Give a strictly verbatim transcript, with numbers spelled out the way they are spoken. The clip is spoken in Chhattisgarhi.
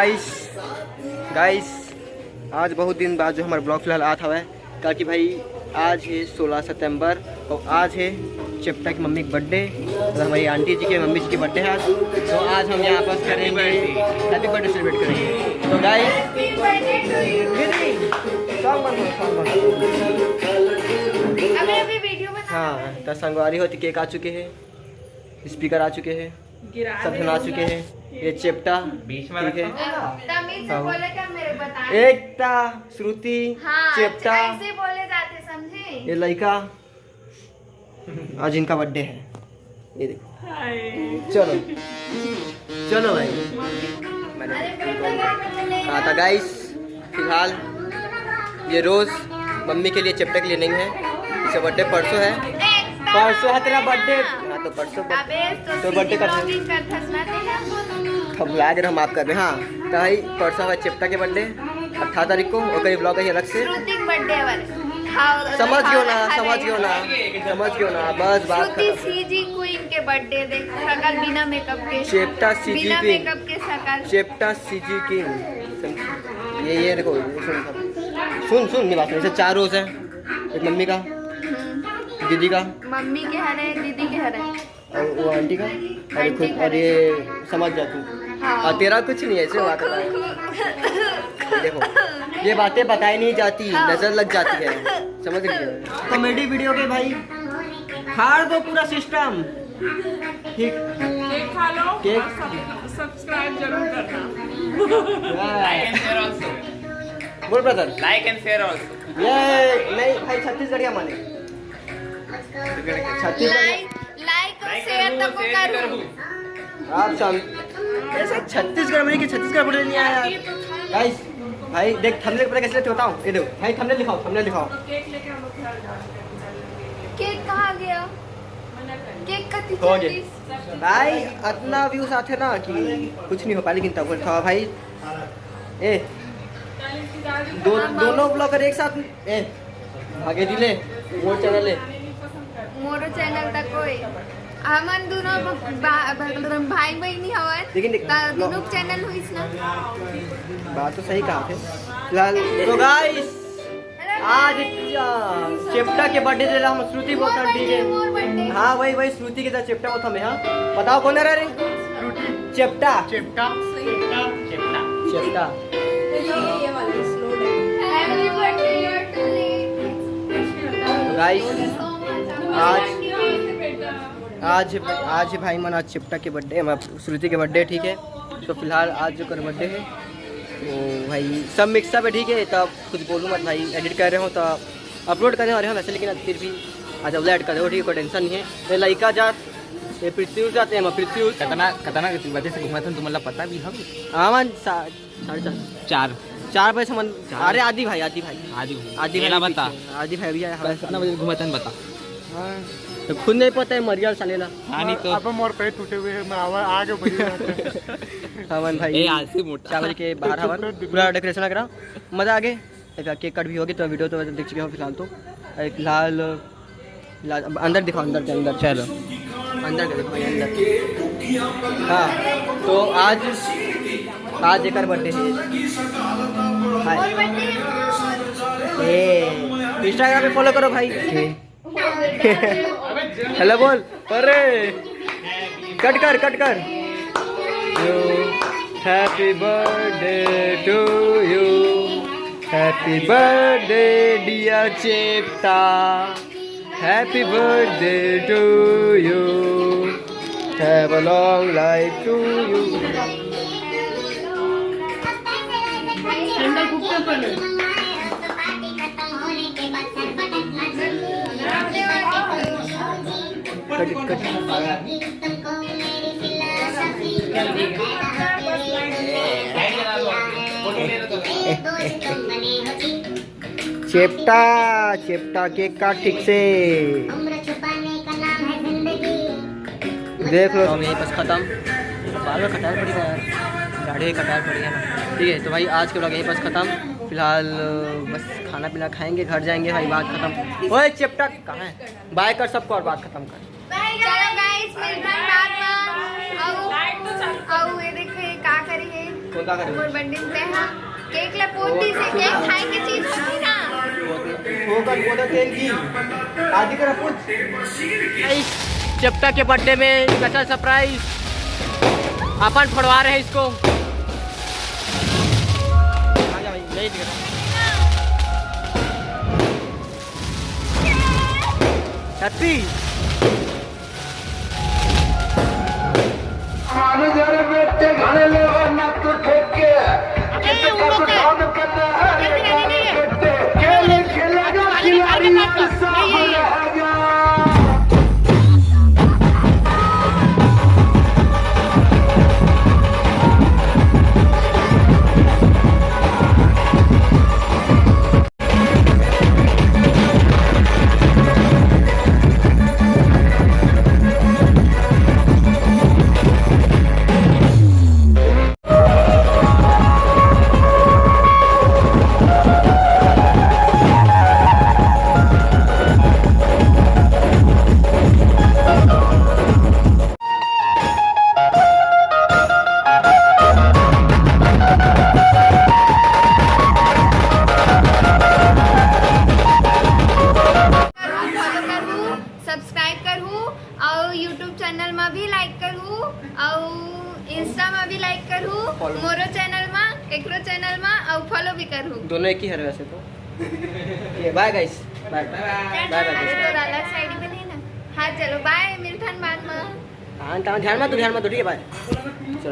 गाइस, गाइस, आज बहुत दिन बाद जो हमर ब्लॉग फिलहाल आत हवय, काकि भाई आज हे सोलह सितंबर और आज हे चेपटा की मम्मी की बर्थडे। तो हमारी आंटी जी के, मम्मी जी की बर्थडे है आज, तो आज हम यहाँ पर करेंगे, हैप्पी बर्थडे सेलिब्रेट करेंगे। तो गाइस, दीदी, सॉन्ग बंद करो, सॉन्ग बंद करो। अबे अभी वीडियो बना। हाँ, तो संगवारी होती, केक आ चुके हैं, स्पीकर आ चुके हैं, सब जन आ चुके हैं। ये चेपटा, बीच में ठीक है। रखो। तमीज से हाँ। बोले क्या मेरे बताए? एकता, श्रुति, हाँ, चेपटा, ऐसे बोले जाते, समझे? ये लड़का, आज इनका बर्थडे है। ये देखो, चलो, चलो भाई। अरे बेटा, हाँ, तो गाइस, फिलहाल ये रोज मम्मी के लिए चेपटा के लिए नहीं है, इसका बर्थडे परसों है। परसों है तेरा बर्थडे। हाँ, तो परसों birthday। अबे तो, तो birthday का vlogging करथस ना तेरा। हम भुला गए, हम माफ कर दे। हाँ, तो भाई, परसों है चेपटा के बर्थडे, अठारह तारीख को, ओकर ब्लॉग है अलग से। श्रुति के बर्थडे वाले। हाँ, समझ गयो ना, हाँ, समझ गयो ना, समझ गयो ना, बस बात श्रुति खत्म। सीजी क्वीन के बर्थडे देख, शकल बिना मेकअप के। चेपटा सीजी बिना क्वीन। मेकअप के शकल। चेपटा सीजी किंग। ये, ये देखो, ये सुन, सुन, सुन, नहीं बात, ऐसे चार रोज है। एक मम्मी का, दीदी का, मम्मी के हरे, दीदी के हरे। और वो आंटी का, और आंटी खुद, का। और ये समझ जा तू। हाँ। और तेरा कुछ नहीं है, ऐसे बात है। देखो, ये बातें बताई नहीं जाती, हाँ। नजर लग जाती है, समझ गए? कॉमेडी वीडियो के भाई, फाड़ दो पूरा सिस्टम। ठीक। केक खा लो। केक। और सब- सब्सक्राइब जरूर करना। Like and share also. बोल brother. Like and share also. ये नहीं भाई, छत्तीसगढ़िया माने। छत्तीसगढ़। लाइक, लाइक और शेयर तो को करूँ। आप सम ऐसा छत्तीसगढ़ में कि छत्तीसगढ़ बोले नहीं आया। गाइस, भाई देख, थंबनेल पता कैसे लिखते, बताओ। ये देखो भाई, थंबनेल दिखाओ, थंबनेल दिखाओ। केक लेके हम लोग घर जाते हैं। केक कहाँ गया? केक कति हो गए। चालीस। भाई, इतना व्यूज आते ना कि कुछ नहीं हो पाए, लेकिन तब था भाई। ए, दो, दोनों ब्लॉगर एक साथ। ए, भागे दिले, मोर चैनल है। मोरो चैनल तक कोई। हमन दोनों ब- बा- ब- भाई बहनी हवन। लेकिन देख, त दोनों चैनल होइस ना। बात तो सही कहा थे। फिलहाल तो गाइस, आज, आ, चेपटा के बर्थडे दे रहा हम, श्रुति बोलता हूँ, डीजे। मोर बर्थडे। हाँ, वही, वही श्रुति के साथ चेपटा बोलता मैं। हाँ, बताओ कौन है रे? चेपटा। चेपटा। चेपटा। ये ये वाला slow down. Happy birthday, you're too late। Guys, So much। आज, आज, आज भाई मन आज चेपटा के बर्थडे, मतलब श्रुति के बर्थडे, ठीक है। तो फिलहाल आज जो कर बर्थडे है, तो भाई सब मिक्सअप है, ठीक है। तब कुछ बोलूँ मत भाई, एडिट कर रहे हो तो अपलोड कर रहे हो वैसे, लेकिन अब फिर भी आज अपलोड कर रहे हो, ठीक है, कोई टेंशन नहीं है। ये लड़का जात, ये पृथ्वी जाते हैं, पृथ्वी। कितना कितना बजे से घूमा था, तुम मतलब पता भी हम? हाँ मन, सा- साढ़े चार। चार। चार बजे से मन। चार। अरे आदि भाई, आदि भाई। आदि भाई। आदि मेरा भाई बता। पीछे। आदि भाई भी आया। बस कितना बजे घूमा था बता। हाँ। तो खुद नहीं पता है मरियल सालेला। हाँ, नहीं तो। अब मोर पे टूटे हुए हैं, मैं आवा आगे बढ़िया। हाँ मन भाई। ए, आलसी मोटा। चावल के बाहर हवन, पूरा डेकोरेशन लग रहा, मजा आ गए। एक केक कट भी होगी तो वीडियो तो देख चुके हो फिलहाल तो। अरे फिलहाल, फिलहाल अब अंदर दिखाओ, अंदर के अंदर। चलो। अंदर के देखो, ये अंदर। हाँ, तो आज, आज एकर बर्थडे है। हाय। ए, इंस्टाग्राम पे फॉलो करो भाई। हेलो बोल। अरे कट कर, कट कर। Happy birthday to you, happy birthday dear चेपटा, happy birthday to you, have a long life to you। चेपटा, चेपटा केक काट ठीक से। देख लो, हम यहीं पास खत्म। बाल में कटार पड़ी है यार, दाढ़ी कटार पड़ी है ना। ठीक है, तो भाई आज के ब्लॉग यहीं पास खत्म। फिलहाल बस खाना पीना खाएंगे, घर जाएंगे भाई, बात खत्म। ओए चेपटा कहाँ है? बाय कर सबको और बात खत्म कर। चलो गाइस, मिलते हैं बाद में। आओ, आओ, ये देखो, ये का करी है। मोर बर्थडे में तेहा केक ला पोत दिस हे, केक खाए के चीज होथे ना। ओकर, ओकर तेल की आदि करा पूछ। जब तक के बर्थडे में स्पेशल सरप्राइज अपन फोड़वा रहे हैं इसको। आ जा भाई, यही दिख रहा। Happy। मानो जरे बेटे घरे ले वरना तू ठेक के। ए, उन लोग का। काम करना है, ये खेलने नहीं है। बेटे। खेल खेलेगा खिलाड़ी और साफ रहेगा। करू, फॉलो करू, सब्सक्राइब करू, और यूट्यूब चैनल में भी लाइक करू, और इंस्टा में भी लाइक करू, फॉलो। मोरो चैनल में, एकरो चैनल में, और फॉलो भी करू। दोनों एक ही हर वैसे तो। ये बाय गाइस, बाय बाय। बाय बाय। अरे तो अलग साइड में नहीं ना। हाँ चलो बाय, मिलथन बाद में। हाँ, ध्यान मत दो, ध्यान मत दो, ठीक है, बाय। चलो।